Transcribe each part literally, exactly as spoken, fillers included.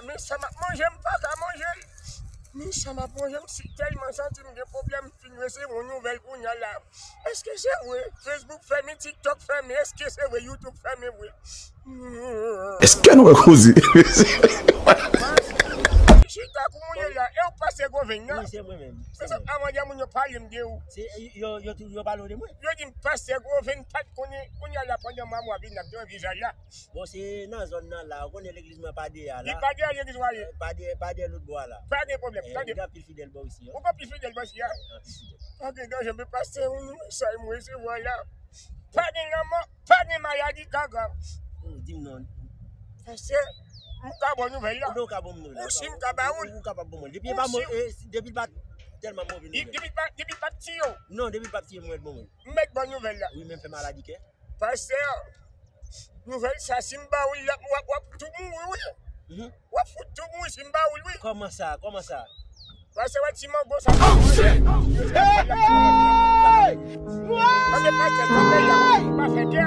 Men sa m ap manje, m pa ka manje l. Men sa m ap manje, m si tèlman santi m gen pwoblèm, m fin resevwa yon nouvèl kounye a la. Èske se vre? Facebook fèmen, TikTok fèmen, èske se vre? YouTube fèmen vre. Èske nou wè koze? Chita koumoune la, e w pastè Goven nan? Wi, se mwen menm. Se sa avan yè moun yo pale m de ou. Se yo yo tou yo pale w de mwen. Yo di m pastè Goven pa t konnen kounye a la pandan mwa mwa vin ap gen vizaj la. Bon, se nan zòn nan la, ou konnen legliz mwen pa dèyè a Li la. pa dèyè legliz w a ye. Pa dèyè pa dèyè lòt bò a la. Pa gen pwoblèm, Eh, tande. Gen anpil fidèl bò isi. Ou gen plis fidèl bò isi a. Anpil fidèl. Pa gen danje, men pastè ou nou mesaj mwen resevwa la. Pa gen lanmò, pa gen maladi gaga. Ou di m non. Pastè, m ka bon nouvèl la. Ou ka bon nouvèl. Ou si m ka ba ou l. Ou kapab bon moun. Depi Ou pa mo si- eh, depi pa tèlman move nouvèl. Depi pa depi pa ti yo. Non, depi pa ti mwen bon moun. M mèt bon nouvèl la. Wi, men fè maladi kè. Pastè, nouvèl sa si m ba ou l la, w ap w ap tou mouri wi. Mhm. W ap fout tou mouri si m ba ou l wi. Kòman sa? Kòman sa? Pastè, wè ti mango sa. Oh shit! Anben pastè, tanpri, pa fè kè.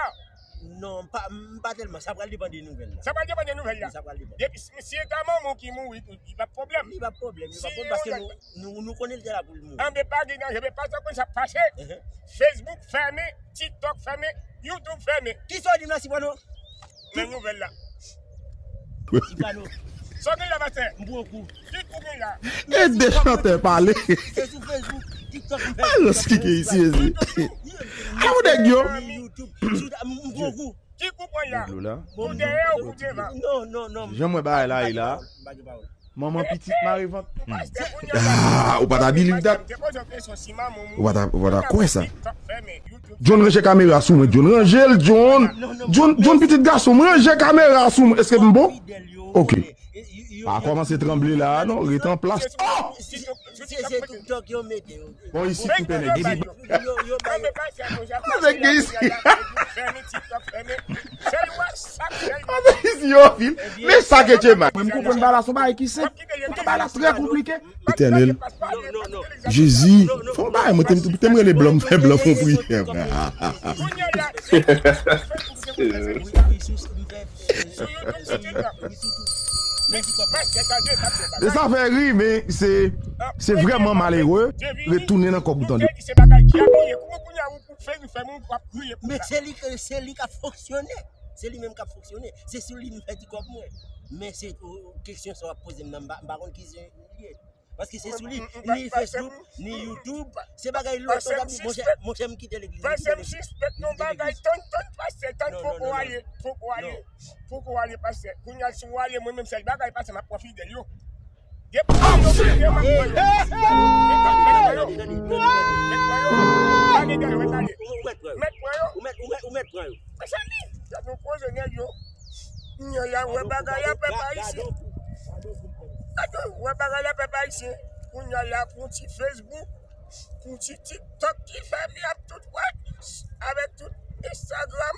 Non, m pa, m pa tèlman. Sa pral depann de nouvèl la. Sa pral depann de nouvèl la. Sa pral depann. Depi si si e ta manman ki mouri tou, li pa pwoblèm. Li pa pwoblèm. Li pa pwoblèm paske nou, nou, nou konnen l te la pou l mouri. Anben pa gen danje, men pastè konn sa pase. Ehe. Facebook fèmen, TikTok fèmen, YouTube fèmen. Kisa w di m la, Sipano? Men nouvèl la. Sipano, Sa w gen la, pastè? M pran kou. Ki kou gen la? E de chantè pale. Se sou Facebook, TikTok, m fè. Alòs ki gen isi, ezi. Kamo nèg yo? YouTube, sou, m pran kou. Ki kou pran la? Dlo la. Kou dèyè ou kou devan? Non, non, non. Jan mwen bagay la ye la. M pa gen pawòl. Manman pitit mare vant. Pastè, kounye a, Ah, ou pa ta believe that. te poze yon kesyon si manman ou Ou pa ta, ou pa ta kwè sa. TikTok fèmen, YouTube John ranje kamera sou mwen. John ranje l, John. John, John pitit gason m, ranje kamera sou mwen. Èske m bon? Fidèl yo, Ok. konnen, e, yo, yo, Pa kòmanse tranble la, non. Rete an plas. Oh! Se, se, se TikTok yo mete yo. Bon, isi ki pènèg. Depi Yo, yo bay Anben pastè, kounye a, Anben gen isi. Facebook fèmen, TikTok fèmen. Sèl WhatsApp, sèl Anben isi yo anpil. Men sa ke Djema. Mwen m konprann bagay la se yon bagay ki senp. Bagay la trè konplike. Etènèl. Non, non, non. Jezi. Fò m bagay mwen te m te m rele blan m fè blan fon pri. Kounye a la, sou YouTube, sou TikTok. Pastè, tande, pastè, E sa fè ri, men se se vrèman malere. Retounen nan kòb ou tande. Se bagay dyab li ye. Kouman kounye a ou pou fè, fè moun w ap kriye pou Men sa? Se li, ke- se li k ap fonksyone. Se li menm k ap fonksyone. Se sou li m fè ti kòb mwen. Men se o- o- kesyon sa w ap poze m nan, m pa- m pa konn ki jan li ye. Paske se sou li, ni Facebook, ni YouTube. Se bagay lòt, lòt ap di, monchè, monchè, m kite legliz. M Pastè, kite m legliz. Sispèk yon bagay, tann, tann, pastè, tann, Non, poko non, non, ale, poko ale, poko ale, pastè. Kounye a, si w ale, mwen menm, sèl bagay, pastè, m ap pran fidèl yo. Depi w ale, yo, m ap pran yo. Mèt pran yo. Mèt pran yo. Pa gen danje, mèt ale. Ou mèt pran yo. Mèt pran yo. Ou mèt, ou mèt, ou mèt pran yo. Mezanmi, gad nou koze nèg yo. Kounye a la, wè bagay la, pèp ayisyen. Gad nou, wè bagay la, pèp ayisyen. Kounye a la, pou ti Facebook, pou ti TikTok ki fèmen ak tout WhatsApp, avèk tout Instagram.